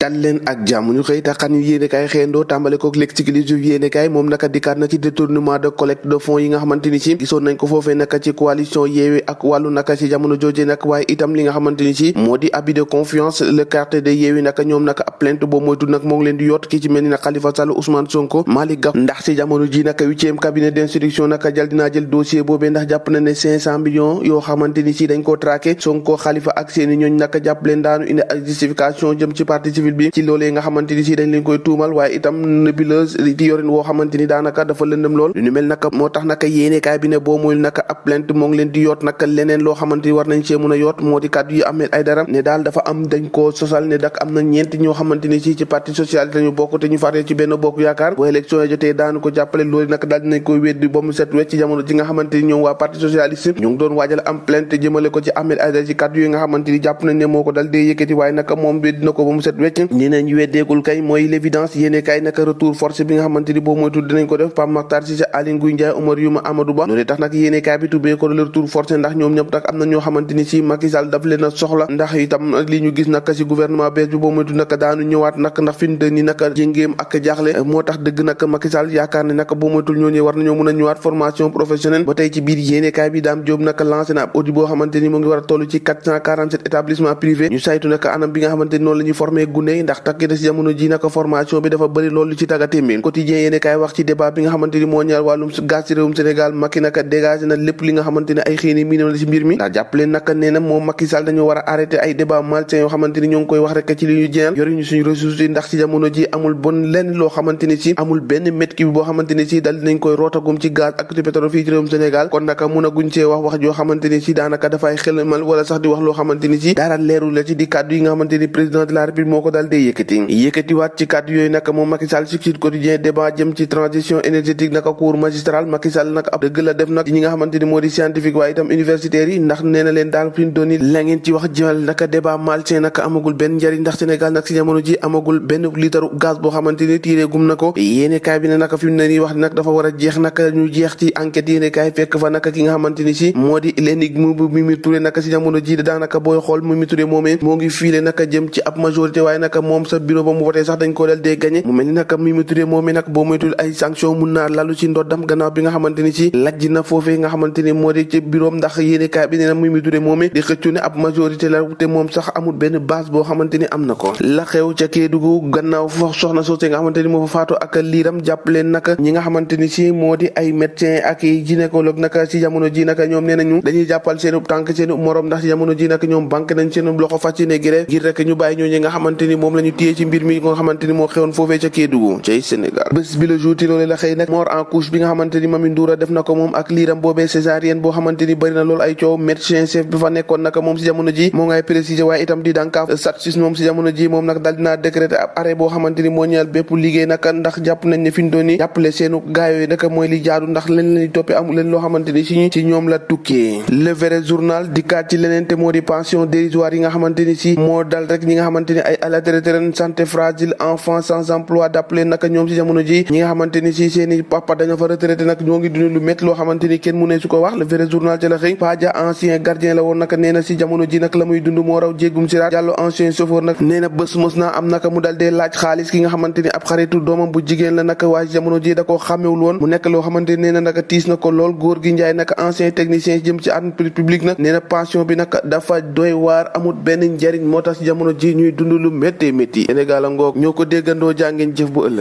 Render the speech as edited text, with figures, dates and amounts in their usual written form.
dal leen ak jàmm ñu xëy taxan yu yéenekaay xëyandoo tàmbale kook l'exclusif yéenekaay moom naka dikkaat na ci détournement de collecte de fonds yi nga xamante ni ci gisoon nañ ko foofee naka ci coalition Yewwi ak wàllu naka ci jamono jooje nag waaye itam li nga xamante ni ci moo di abus de confiance le quartier de Yewwi naka ñoom naka ab plainte boobu moytu nag moo ngi leen di yott ki ci mel ni nag Khalifa Sall Ousmane Sonko Malick Gakou ndax ci jamono ji naka 8e cabinet d'instruction naka jël dinaa jël dossier boobee ndax jàpp na ne 500 millions yoo xamante ni ci dañ koo traqué Sonko Khalifa ak seeni ñooñ naka jàpp leen daanu indi ak justification jëm ci partie civile bi ci loolee nga xamante ni si dañ leen koy tuumal waaye itam nébuleuse di yorin woo xamante ni daanaka dafa lëndëm lool lu ñu mel naka moo tax naka yéenekaay bi ne boo muyul naka ab plainte moo ngi leen di yoot naka leneen loo xamante ni war nañ cee mën a yoot moo di kàddu yi Ahmed Aïdara ne daal dafa am dañ koo sosal ne dak am na ñeent ñoo xamante ni si ci parti socialiste lañu bokk te ñu faree ci benn bokk yaakaar bu élection yi jotee daanu ko jàppale loolu naka daal dinañ koy weddi ba mu set wecc ci jamono ji nga xamante ni ñoom waa parti socialiste ñu ngi doon waajal am plainte jëmale ko ci Ahmed Aïdara ci kàddu yi nga xamante ni jàpp nañ ne moo ko dal dee yëkkati waaye naka moom weddi na ko ba mu set wecc ñeneen weddeegul kay mooy l'évidence yéene kay naka retour forcé bi nga xamante ni boobu mooy tudd dinañ ko def Pape Makhtar Cissé Aly Ngouille Ndiaye Oumar Youm Amadou Ba loolu tax nag yéene kay bi tubbee ko le retour forcé ndax ñoom ñëpp nag am na ñoo xamante ni si Macky Sall daf leen a soxla ndax itam li ñu gis naka si gouvernement bees bi boobu mooy tudd naka daanu ñëwaat naka ndax fi mu ni naka jéngéem ak jaaxle moo tax dëgg naka Macky Sall yaakaar ne naka boobu mooy tudd ñooñu war nañoo mën a ñëwaat formation professionnelle ba tey ci biir yéene kay bi Dame Diop naka lancé na ab audit boo xamante ni mu ngi war a toll ci 447 établissements privés ñu saytu naka anam bi nga xamante ni noonu la ñuy formé gune ndax takk na si jamono ji naka formation bi dafa bëri loolu ci tàggatémbe quotidien yéene kaay wax ci débat bi nga xamante ni moo ñaar wàllum gaz ci réewum Sénégal Macky naka dégagé na lépp li nga xamante ni ay xëy miinam la ci mbir mi ndax jàppale naka nee na moom Macky Sall dañoo war a arrêté ay débat malsain yoo xamante ni ñoo ngi koy wax rek ci li ñu jël yoruñu suñu ressources yi ndax ci jamono ji amul bon lenn loo xamante ni si amul benn mètre cube boo xamante ni si dal dinañ koy rootagum ci gaz ak ci pétrole fii ci réewum Sénégal kon naka mun a guñ cee wax joo xamante ni si daanaka dafay xelmal wala sax di wax loo xamante ni si dara leeru la ci di kàddu yi nga xamante ni président de la République moo ko dal dee yëkkatiwaat ci kàddu yooyu naka moom Macky Sall ci Sud Quotidien débat jëm ci transition énergétique naka cours magistral Macky Sall nag ab dëgg la def nag ñi nga xamante ni moo di scientifique waaye itam universitaires yi ndax nee na leen daal fi ñu doon la ngeen ci wax jëmal naka débat malsain naka amagul benn njariñ ndax Sénégal nag si jamono ji amagul benn litre gaz boo xamante ni tiiree gum na ko yéene kaay bi ne naka fi mu ne nii wax nag dafa war a jeex naka ñu jeex ci enquête yéene kaay fekk fa naka ki nga xamante ni si moo di l'énigme bu Mimi Touré naka si jamono ji daanaka booy xool Mimi Touré moomee moo ngi fiile naka jëm ci ab majorité waaye naka moom sa bureau ba mu voté sax dañ ko dal dee gagné mu mel ni naka Mimi Touré moomee nag boo moytul ay sanction mun naa lalu ci ndoddam gannaaw bi nga xamante ni ci lajj na foofee nga xamante ni moo di ci bureau ndax yéene kaay bi nee na Mimi Touré moomee di xëccu ne ab majorité la te moom sax amul benn base boo xamante ni am na ko la xew ca Kédougou gannaaw foofu soxna soosé nga xamante ni moo fa faatu ak liiram jàpp leen naka ñi nga xamante ni si moo di ay médecin ak gynécologue naka ci jamono ji naka ñoom nee nañu dañuy jàppal seenu tànk seenu morom ndax ci jamono ji naka ñoom banque nañ seenu loxo fas ci ne grève ngir rek ñu bàyyi ñooñu nga xamante ni moom la ñu téye ci mbir mi nga xamante ni moo xewoon foofee ca Kédougou cay Sénégal bés bi la jour loolu la xëy nag mort en couche bi nga xamante ni Mami Ndoura def na ko moom ak liiram boobee césarienne boo xamante ni bëri na loolu ay coow médecin chef bi fa nekkoon naka moom si jamono ji moo ngay préciser waaye itam di dànkaaf SATSUS moom si jamono ji moom nag dal dinaa décréter ab arrêt boo xamante ni moo ñeel bépp liggéey naka ndax jàpp nañ ne fi ñu doon ni jàppale seenu gaayooyu naka mooy li jaadu ndax leen lañuy toppee amul leen loo xamante ni ci ñoom la tukkee le vrai journal dikkaat ci leneen te moo di pension dérisoire yi nga xamante ni si moo dal rek ñi nga xamante ni ay à la retraite santé fragile enfant sans emploi d'appelé naka ñoom si jamono ji ñi nga xamante ni si seeni papa dañoo fa retraité nag ñoo ngi dund lu métti loo xamante ni kenn mu ne su ko wax le vrai journal ci la xëy Padia ancien gardien la woon naka nee na si jamono ji nag la muy dund moo raw jéggum siraat Diallo ancien chauffeur nag nee na bés mos naa am naka mu dal dee laaj xaalis ki nga xamante ni ab xaritu doomam bu jigéen la naka waaye si jamono ji da koo xàmmewul woon mu nekk loo xamante ni nee na naka tiis na ko lool góor gi Njaay naka ancien technicien jëm ci entreprise publique nag nee na pension bi naka dafa doy waar amul benn njariñ moo tax si jamono ji ñuy dund lu métti métti Sénégal a ngoog ñoo ko déggandoo jàngeen jëf bu ëllëg